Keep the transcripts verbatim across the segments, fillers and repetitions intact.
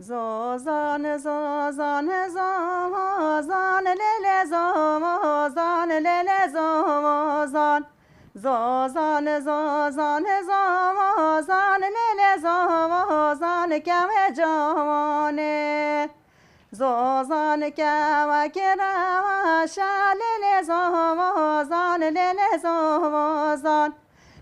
Zozan, zozan, zozan, lê lê zozan, lê lê zozan. Zozan, zozan, zozan, lê lê zozan, kewê cawanê. Zozan kewekê reweşe, lê lê zozan, lê lê zozan.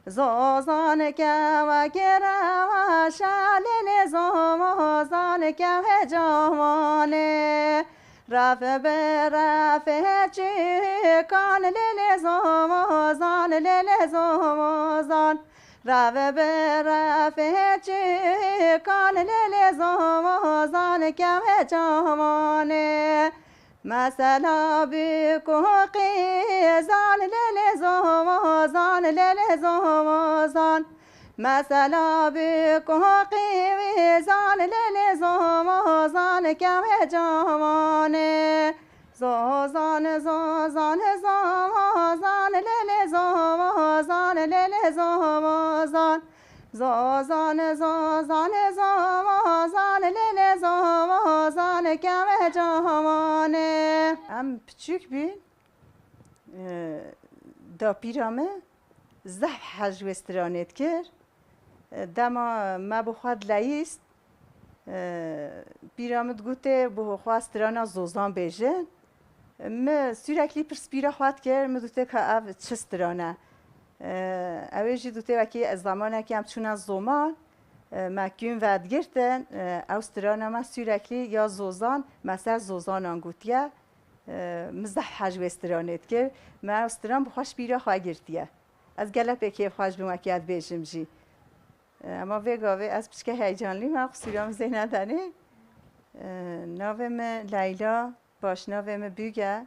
Zozan kewekê reweşe, lê lê zozan, kewê cawanê. Ref bi refê çikan, lê lê zozan, lê lê zozan. Ref bi refê çikan, lê lê zozan, kewê cawanê. Mesela bûk û qîzan, lê lê zozan, lê lê zozan. Mesela bûk û qîzan, lê lê zozan, kewê cawanê. Zozan, zozan, zozan, lê lê zozan, lê lê zozan. Zozan, zozan, zozan, lê lê zozan, kewê cawanê. Em piçûk bîn, e, dapîra me zehf hej wê stranê dikir. E, dema me bi xwe dileyîst, e, pîra min digotê bi xwe strana zozan bêjin. Min sürekli pirs pîra xwe dikir, min dûtê ka ev çi stran e. Ew ê jî dûtê wekî ez zamanekî em çûne zoman, me kûn vedigirtin, ew strana me sürekli ya zozan, me ser zozanan gotiye. Min zehf hej wê stranê dikir. Me ew stran bi xwe ji pîra xwe girtiye. Ez gelek pê kêfxweş bûm wekî ez dibêjim jî. Ema vê gavê ez piçke heyecanlî me, qisûra min zêne denê. Navê min Leyla. Paşnavê min Bûg e.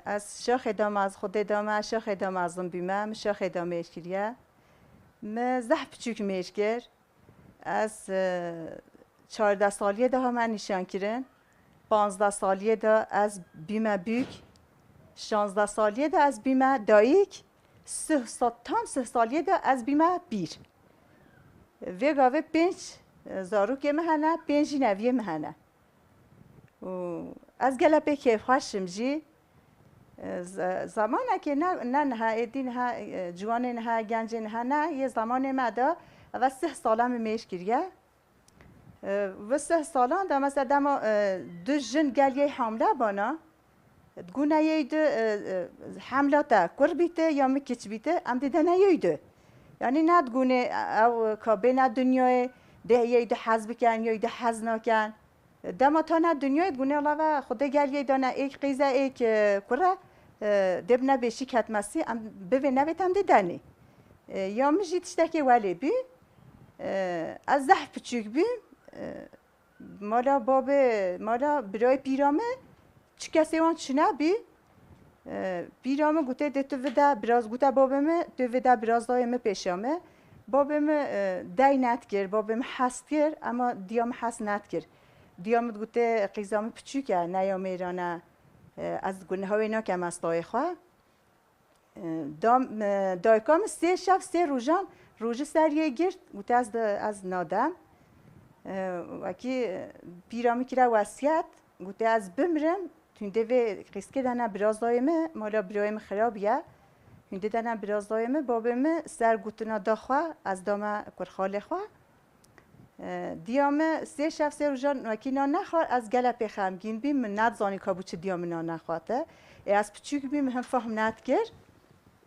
Ez şaxê da mez-, Xwedê da me, şaxê da mezin bîme, min şaxê da mêr kiriye. Min zehf piçûk mêr kir. Ez, e, çardeh saliyê de hame nîşankirin. Panzdeh saliyê de ez bîme Bûg. Şanzdeh saliyê de ez bîme dayik. Sih sa-, tam sih saliyê de ez bîme pîr. Vê gavê pênc, e, zarokê min hene, pênc jî neviyê min hene. Û ez gele pê kêfxweş im jî. E, ze-, zemanekê ne, ne niha, êdî niha, e, ciwanê niha, gencê niha ne, yê zemanê me de, eve sih sala min mêr kiriye. E, vi sih salan de, mesela dema, e, du jin gel yê hamle bana, digûne yê du, e, e, hemla te kur bîte ya min kiç bîte, em didene yê du. Yanî ne digûne ew ka bêne dinyayê, dê yê du hez biken, yê du hez naken. Dema tane dinyayê digûne, Allah ve Xwedê gel yê dane êk qîze, êk, e, kure, e, dê bi nebêşî ketmesî, em bivê nevêt em dê denê. E, ya min jî tiştekê welê bî. E, ez zehf piçûk bîm. E, mala babê, mala birayê pîra min, çi kesê wan çine bî. E, pîra min gotê, dê tu vide biraz, gote babê min, tu vide biraz dayê min pêşa min. Babê min, e, dey nedikir, babê min hez dikir, ema diya min hez nedikir. Diya min digotê, qîza min piçûk e, ne ya mêran e, e, ez guneha wê nakem ez dayê xwe. E, da, e, dayika min sê şev, sê rojan, rojî ser yê girt, gote ez de, ez nadem. E, wekî, e, pîra min kire wesiyet, gote ez bimrim, hûn dê vê qîzkê dene biraz dayê min, mala birayê min xirab ye. Hûn dê dene biraz dayê min, babê min ser gotina da xwe, ez dame kurxalê xwe. E, diya min sê şev sê rojan wekî nan nexwar, ez gele pê xemgîn bîm, min nedizanî ka bû çi diya min nan nexwate. Ê ez piçûk bîm, min hin fehm nedikir.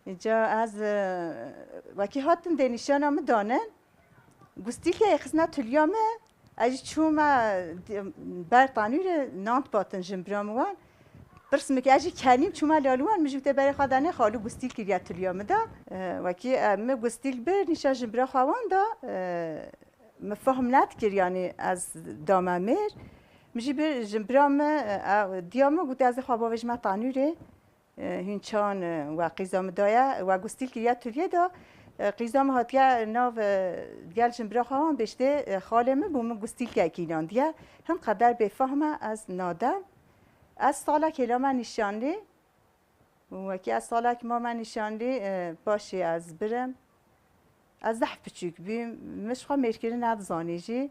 Îca ez, e, wekî hatin dê nîşana min danin. Gustîlkeyê xistine tuliya min, ez jî çûme di-, ber tanûrê nan dipatin jinbira min wan. Pirs min kir, ez jî kenîm çûme lalî wan, min jî wite berê xwe danê xalû gustîl kiriye tuliya min de. E, wekî, e, min gustîl bir nîşa jinbira xwe wan da, e, min fehm nedikir, yanî ez dame mêr. Min jî bir jinbira min, e, e, diya min gote ez ê xwe bavêjime tanûrê. E, hûn çan, e, we qîza min daye, we gustîl kiriye tuliyê de, e, qîza min hatiye nav, e, gel jinbira xwe wan bêjtê, e, xalê min bû min gustîlkekî nandiye. Hin qeder bêfehm e, ez nadem. Ez salek hêlame nîşanlî. Û wekî ez salek mame nîşanlî, e, paşê ez birim. Ez zehf piçûk bûm, min ji xwe mêrkirin nedizanî jî.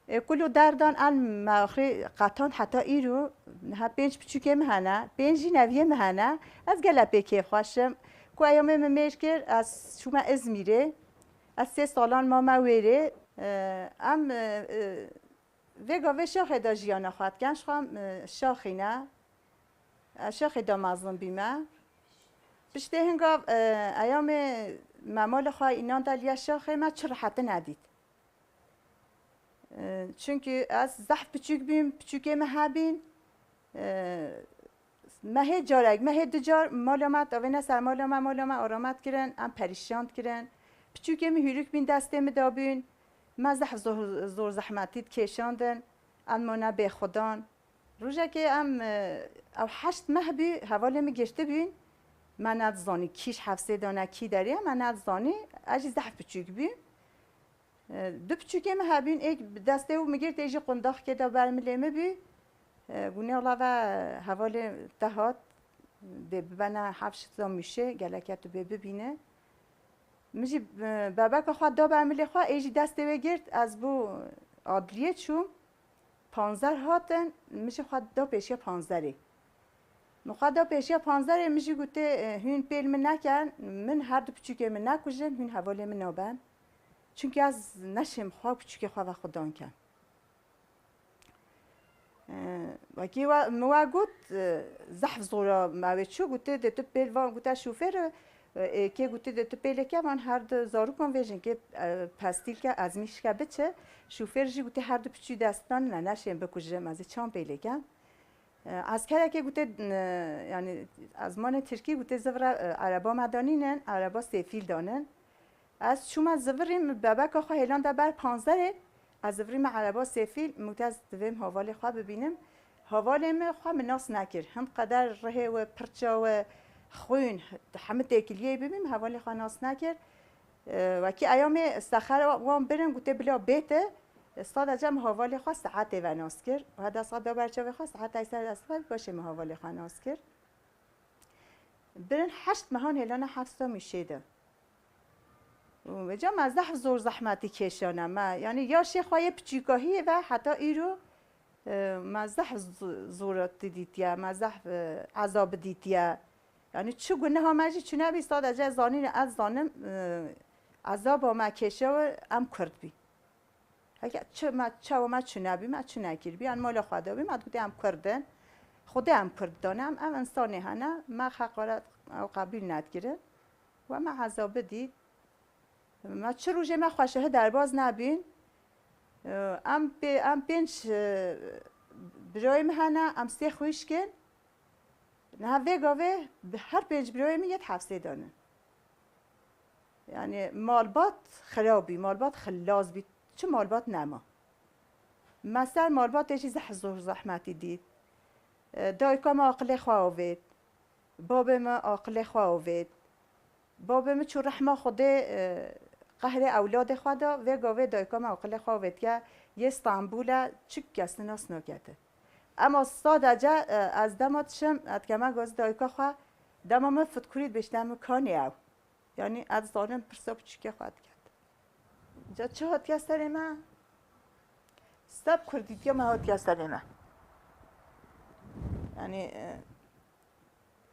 E, kul û derdan an me axirê qetan heta îro, niha pênc piçûkê min hene, pênc jî neviyê min hene. Ez gelek pê kêfxweş im. Ku eyamê min mêr kir, ez çûme Îzmîrê. Ez sê salan mame wêrê. E, em, e, e, vê gavê şaxê de jiyana xwe dikin. Ji xwe em, e, şaxî ne. Ez şaxê de mezin bîme. Piştê hin gav, e, eyamê me malê xwe înan de liya şaxê me çi riheti nedît. E, çunkî ez zehf piçûk bîm, piçûkê me hebîn. E, mehê carek, mehê du car mala me, tavêne ser mala me, mala me aramet kirin, em perîşan kirin. Piçûkê min hûrik bîn destê min de bûn. Me zehf zor, zor zehmetî dikêşandin. Em mane bêxudan. Rojekê em, e, ew heşt meh bû, hevalê min girtibûn. Me nedizanî kî ji hefsê dane, kî derê, me nedizanî. Ez jî zehf piçûk bûm. E, du piçûkê min hebûn, êk bi destê û min girt, ê jî qundaxkê de ber milê min bû. E, gunê wela ve hevalê te hat, dê bibene heft şit za mûşê, geleke tu bê bibîne. Min jî, e, bebeka xwe da ber milê xwe, ê jî destê wê girt, ez bo adliyê çûm. Panzer hatin, min jî xwe da pêşiya panzerê. Min xwe da pêşiya panzerê, min jî gotê, e, hûn pêl min nekin, min her du piçûkê min nekujin, hûn hevalê min naben. Çunkî ez neşêm xwe piçûkê xwe ve xudan kem. E, wekî we, min we got, e, zehf zora me wê çû, gotê, dê tu pêl van, gote şofêr, e, ê kê gotê, dê tu pêlê ke van her du zarokan vê jinkê, e, pestîl ke, ezmîş ke biçe. Şofêr jî gotê, her du piçû destan ne, neşêm bikujim, ez ê çawan pêlê kem. E, eskerekê gotê, e, yanî ezmanê tirkî gotê, zivra, e, ereba me danînin, ereba sêfîl danin. Ez çûme zivirî, min bebeka xwe hêlanda ber panzerê, ez zivirîme ereba sêfîl, min gotê ez divêm hevalê xwe bibînim. Hevalê min xwe min nas nekir. Hin qeder rihê wê, pirça wê, xwîn, hemî têkiliyê bibîm, hevalê xwe nas nekir. E, wekî eyamê sexer wan birin, gotê bila bête, sadece min hevalê xwe saetê ve nas kir. Heda saet da ber çavê xwe, saet ey ser dest xwe, paşê min hevalê xwe nas kir. Birin heşt mehan hêlana hefsa mûşê de. Û vêca me zehf zor zehmetî kêşane me. Yanî yaşê xwe yê piçûkahiyê ve heta îro, e, me zehf z-, zorati dîtiye, me zehf, e, ezabî dîtiye. Yanî çi guneha me jî çi nebî, sadece zanîne ez zanim, e, ezaba me kêşewe em Kurd bî. Heke çi me, çawa me çi nebî, me çi nekiribî, em mala xwe de bî, me digotî em Kurd in. Xwedê em Kurd dane, em, ev însanê hene, me heqaret ew qebûl nedikirin. We me ezabî dît. Me çi rojê me xweşihi derbaz nebîn. Em pê-, em pênc, e, birayê me hene, em sê xwişk in. Niha vê gavê bi her pênc birayê min yê di hefsê de ne. Yanî malbat xirab bî, malbat xilaz bî, çi malbat nema. Me ser malbatê jî zeh-, zor zehmetî dît. E, dayika me aqilê xwe avêt. Babê me aqilê xwe avêt. Babê min çû rehma Xwedê, e, qehrê ewladê xwe da, vê gavê dayika me aqilê xwe avêtiye, yê Stenbul e, çi kes nas nakete. Ema sadece, e, ez dema dişim, ez dikeme gazî dayika xwe, dema min fitkurî dibêjte min kanê ew. Yanî ez zanim pirsa piçûkê xwe diket. Ca çi hatiye serê me? Seb kurdîtiya me hatiye serê me. Yanî, e,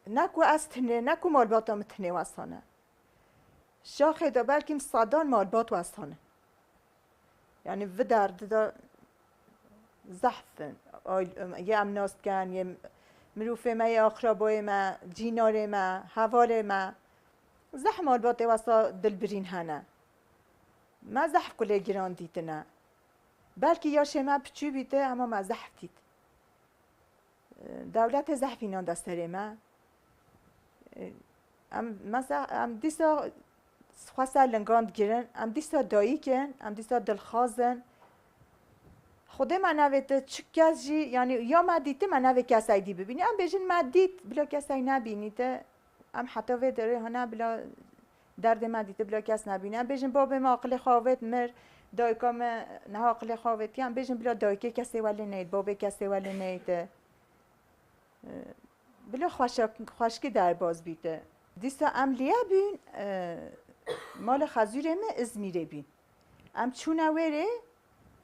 ne ku ez tinê, ne ku malbata min tinê wesane. Şaxê de belkî sedan malbat wesane. Yanî vi derdi de zehf in. Ay-, yê em nas dikin, yê mirofê me, yê aqrabayê me, cînarê me, hevalê me. Zehf malbatê wesa dilbirîn hene. Me zehf kulê giran dîtine. Belkî yaşê me piçû bîte, ema me zehf dît. Dewletê zehf înan de serê me. Em, mesela, em dîsa xwe ser lingan digirin, em dîsa dayik in, em dîsa dilxwaz in. Xwedê me nevête çi kes jî, yanî ya me dîti me nevê kesay dî bibînî. Em bêjin me dît, bila kesay nebînîte. Em heta vê derê hene bila derdê me dîti bila kes nebîne. Em bêjin babê me aqilê xwe avêt mir, dayika me niha aqilê xwe avêtiye. Em bêjin bila dayikê kesê welê neyt, babê kesê welê neyte. E, bila xweşa-, xweşkî derbaz bîte. Dîsa em liye bûn, e, mala xezûrê me Îzmîrê bîn. Em çûne wêrê,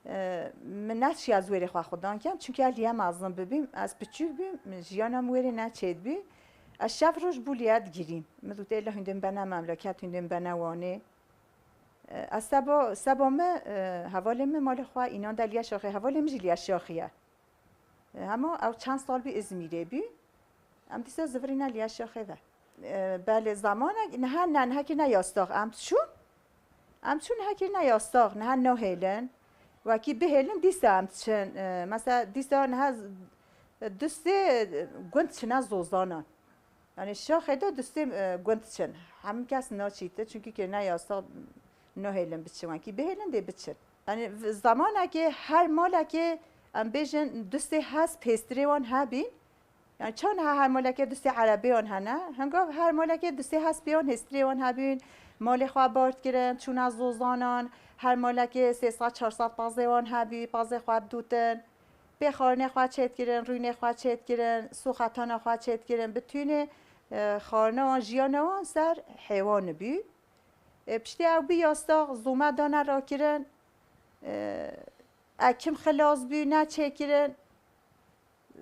E, min neşiya ez wêrê xwe xudan kem, çunke ez liye mezin bibîm, ez piçûk bîm, jiyana min wêrê neçêdibî. Ez şev roj bû liye digirîm. Min dûtê la hûndên bene memleket, hûndên bene Wanê. E, ez seba, seba min, e, hevalê min malê xwe înan de liye şaxê, hevalê min jî liye şaxî ye. E, hema ew çend sal bî Îzmîrê bî. Em dîsa zivirîne liya şaxê ve. E, belê, zamanek, niha ne, niha kirine yasax. Em çûn, em çûn niha kirine yasax, niha nahêlin. Wekî bihêlin, dîsa em diçin. E, mesela dîsa niha z-, du sê gund çine zozanan. Yani şaxê de du sê, e, gund çin. Hemî kes naçîte, çünkü kirine yasax, nahêlin biçin. Wekî bihêlin dê biçin. Yani v-, zamanekê her malekê, em bêjin, du sê hesp hêstirê wan hebîn. Yani çawa niha her malekê du sê erebêyan hene? Hingav her malekê du sê hespêyan hêstirê wan hebîn, malê xwe bar dikirin, çûna zozanan, her malekê sê sed çar sed pazê wan hebî, pazê xwe dûtin, pê xwarinê xwe çêdikirin, rûnê xwe çêdikirin, sûxetana xwe çêdikirin, bi tûnê, e, xwarina wan, jiyana wan ser heywan bî. E, piştî ew bî yasax, zûme dane rakirin, e, ekim xilas bû, neçêkirin.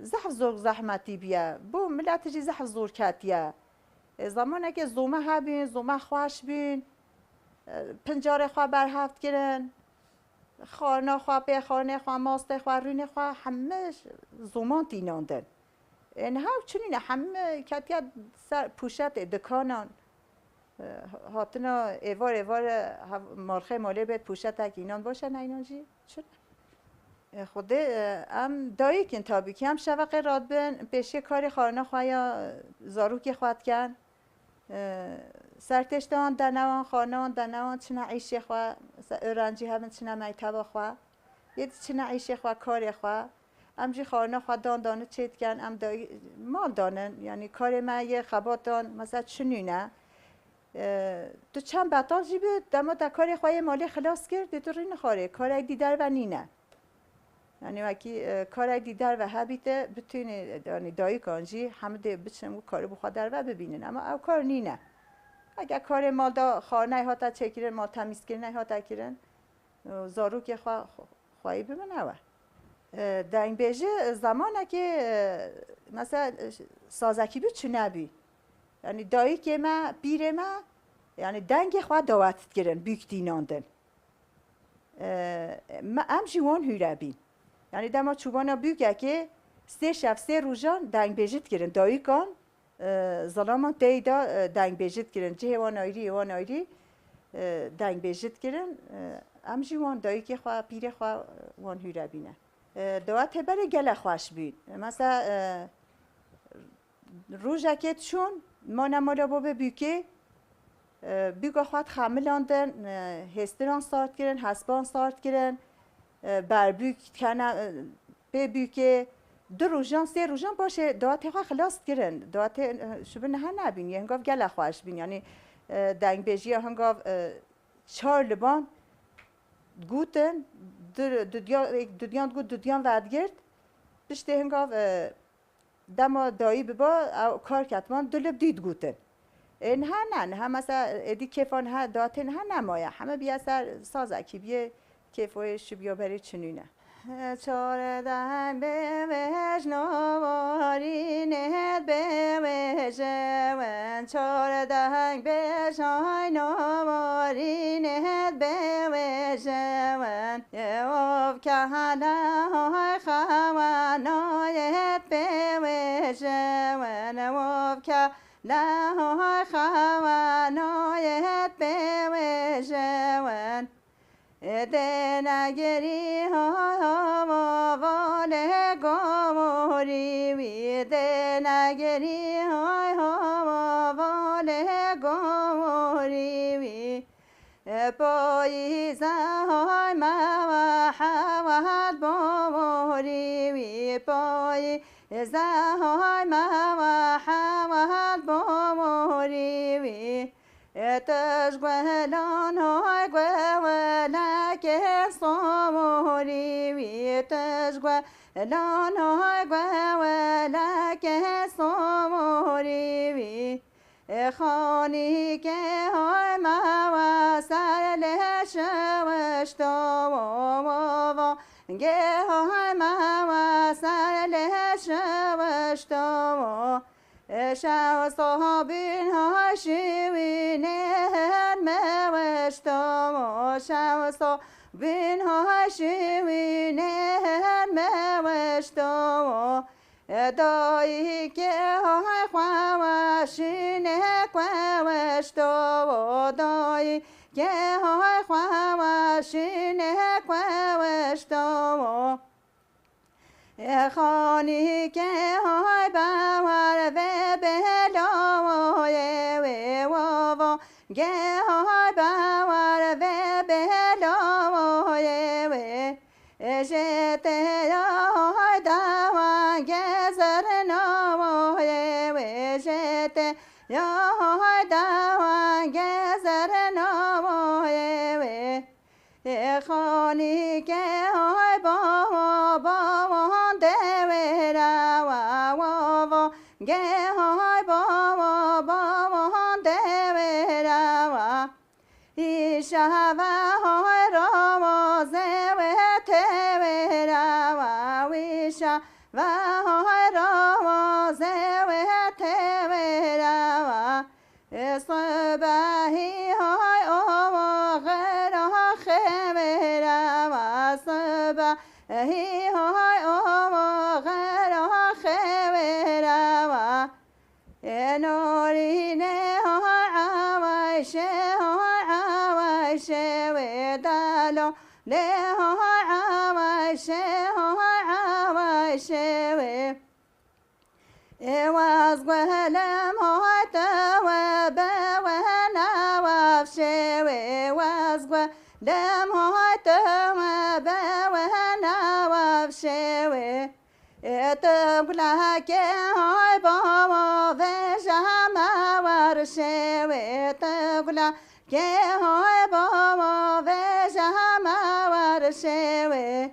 Zehf zor zehmetî bûye. Bo miletê jî zehf zor ketiye. E, zamanekê zûme hebîn, zûme xweş bîn. E, pincarê xwe berhev kirin. Xwarina xwe, pêxwarinê xwe, mastê xwe, rûnê xwe hemî zûman tînandin. E, niha ew çi nîne, hemî ketiye ser pûşetê dikanan. E, hatina êvar êvar, e, hev-, malxê malê bêt pûşetek înan baş e, ne înan jî çi ne? E, Xwedê, e, em dayik in tabî kî, em şeveqê radibin, pêşiyê karê xwarina xwe ya, e, zarokê xwe dikin. E, sertêşte wan dene wan, xwarina wan dene wan, çine îşê xwe, mesela öğrenci hebin çine mekteba xwe. Yê dî çine îşê xwe, karê xwe. Em jî xwarina xwe dan danî çê dikin, em dayî mal danin, yanî karê me yê xebatan, mesela çi nîne. E, tu çend betal jî bi, dema te karê xwe yê malê xilas kir, dê tu rûnixwarê, karek dî derve nîne. Yanî wekî, e, karek dî derve hebîte, bi tûnê, yanî dayikan jî hemû dê biçin û karê bi xwe derve bibînin. Ema ew kar nîne. Eger karê mal da xwarinayê hate çêkirin, mal temîzkirinayê hate kirin, û zarokê xwe, xweyî bi min ew e. E, dengbêji zamanekê, e, mesela, e, sazekî bû çi nebî. Yanî dayikê me, pîrê me, yanî dengê xwe dawet dikirin, bûk tînandin. E, me, em jî wan hûre bîn. Yanî dema çûbana bûkekê sê şev, sê rojan dengbêji dikirin. Dayikan, e, zilaman tey de, e, dengbêji dikirin. Cihê wan ayrî, wan ayrî, e, dengbêji dikirin. E, em jî wan dayikê xwe, pîrê xwe, e, wan hûre bîne. E, dawetê berê gelek xweş bîn. Mesela, e, rojekê diçûn, mane mala babê bûkê, e, bûka xwe dixemilandin, e, hêstiran sar dikirin, hespan sar dikirin, e, berbûk dikene, e, pê bûkê. Du rojan, sê rojan paşê dawetê xwe xilas dikirin. Dawetê, e, şibin niha nebîn, yê hingav gelek xweş bîn. Yanî, e, dengbêjiya hingav, e, çar liban gotin, du, dudiya, dudiyan digot, dudiyan vedigirt. Piştê hingav, e, dema dayî biba, ew kar ketman, du lib dî digotin. Ê, niha ne, niha mesela êdî kêfa niha datê niha nemaye. Heme biye ser sazekî, biyê kêfoyê şibiya berê çinûne. Çar deng bêvejna warînê bêvejewin, çar deng bêjayna warînê bêvejewin. Ev kehele hay xewenayê bêvejewin, ev ke Lehoy xewenayê bêvejewin. Dêne girî hoy hova valê govorî wî, dêne girî hoy hova valê govorî wî. Payîze hoy me we hewel bavorî wî, payîze hoy me we hewel bavorî wî. Tij guhelan hoy guhelekê somorî wî, tij guhelan hoy guhelekê somorî wî. Ê xanîkê hay me we ser lê şewişto, wo, wo, wo. Gê hay me we ser lê şewişto, wo. Ê şew sobîn hay şiwînê her me wişto, wo. Şew sobîn hay şiwînê her me wişto, wo. Dayikê hay xwe weşînê ku wişto, dayikê hay xwe weşînê ku wişto. Xanîkê hay bawer vê bêlo yê wê, wo, wo. Gê hay bawer vê bêlo yê wê. Ê jê te ya hay dawa gezerno yê wê, jê te ya hay dawa gezerno yê wê. Ê xanîkê hay bawa, bawa hande wê rawa, wo, wo. Gê hay bawa, bawa hande wê rawa. Îşava hay romo zewê tewê rawa, wîşava hay romo zewê tewê rawa. Ê sibehî hay owo xêro xêwê rawa, sibehî hay owo xêro xêwê rawa. Ê norînê ho ewayşê, ho ewayşê wê dalo. Lê ho ewayşê, ho ewayşê wê. Ê waz guhlem ho te we be we nawavşê wê. Waz guhlem ho te we be we nawavşê wê. Ê tu gulakê hay bavo vêja me warşê wê, tu gulakê hay bavo vêja me warşê wê.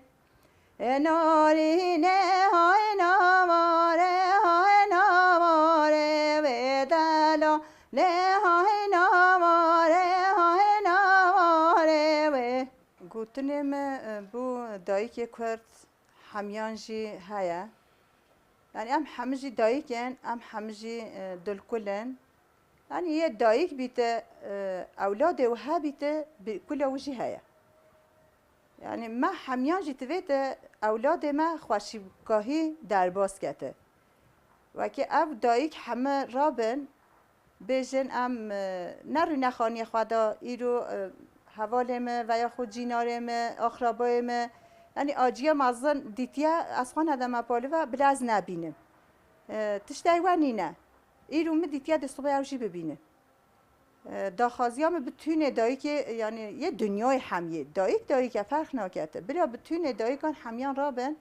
Ê norînê hay novorê, hay novorê wê dalo, lê hay novorê, hay novorê wê. Gotinê me, e, bo dayikê Kurd hemiyan jî heye. Yanî em hemî jî dayik in, em hemî jî, e, dilkul in. Yanî yê dayik bîte, e, ewladê wiha bîte, bi kula wî jî heye. Yanî me hemiyan jî tivête ewladê me xweşikahî derbas kete. Wekî ev dayik heme rabin, bêjin em, e, nerûne xaniyê xwe de, îro, e, hevalê me veya xwe cînarê me, axrabayê me, yanî aciya mezin dîtiye, ez xwe nedeme palive, bila ez nebînim. E, tiştê we nîne. Îro min dîtiye dê sibê ew jî bibînin. E, daxwaziya min bi tûnê dayikê, yanî yê dinyayê hemiyê. Dayik dayik e, ferq nakete. Bila bi tûnê dayikan hemiyan rabin,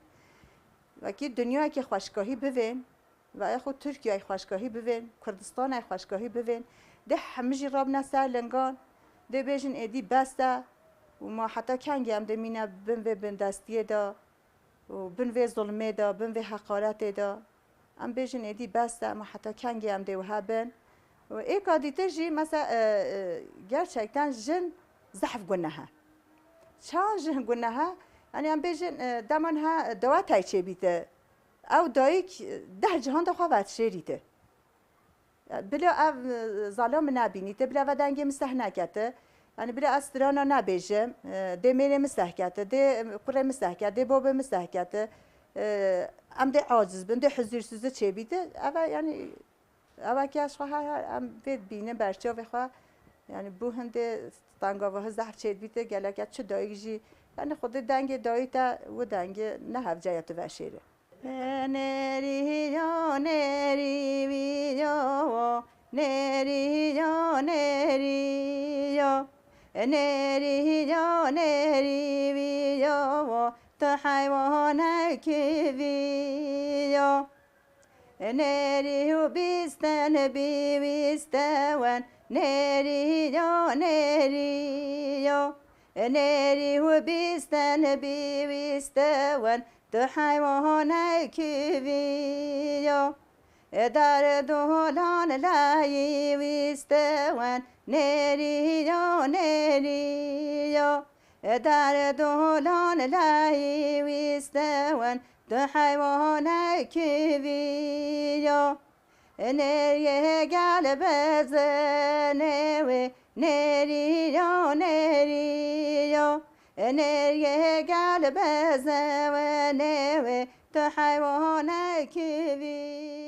wekî dinyayekê xweşikahî bivên, veya xwe Tirkiyeyê xweşikahî bivên, Kurdistanê xweşikahî bivên, dê hemî jî rabine ser lingan, dê bêjin êdî bes e û ma heta kengê em dê mîne bin vê bindestiyê de û bin vê zulmê de, bin vê heqaretê de. Em bêjin êdî bes e, ma heta kengê em dê wiha bin. Û êka dîtir jî mesela, e, e, gerçekten jin zehf guneh e. Çawa jin guneh e? Yanî em bêjin, e, dema niha dewetayê çêbîte. Ew dayik, e, deh cihan de xwe vedişêrîte. Bila ev, e, zala min nebînîte, bila ve dengê min seh nekete. Yanî bila ez strana nebêjim, e, dê mêrê min seh kete, dê, e, kurê min seh kete, dê bobê min seh kete. E, em dê aciz bin, dê huzûrsûzî çêbîte. Ev e, yanî, ev e ke ez xwe her, her, em vê dibînin berçavê xwe. Yanî bo hindê tengavahi zehf çêdibîte, geleke çi dayik jî, yanî xwedê dengê dayî te wi dengê ne hevce ye tu veşêrî. Nêrî yo, nêrî wî yo, nêrî yo, nêrî yo. Nêrî yo, nêrî wî yo, tu heywanekî vî yo. Nêrî û bîstin bî wîstewen, nêrî yo, nêrî yo. Nêrî û bîstin bî wîstewen, tu heywanekî vî yo. Dar dolan layî wîste wen, nêrî yo, nêrî yo. Dar dolan layî wîste wen, tu heywanekî vî yo. Nêrî gel bezenê wê, nêrî yo, nêrî yo. Nêrî gel bezenê wê, tu heywanekî vî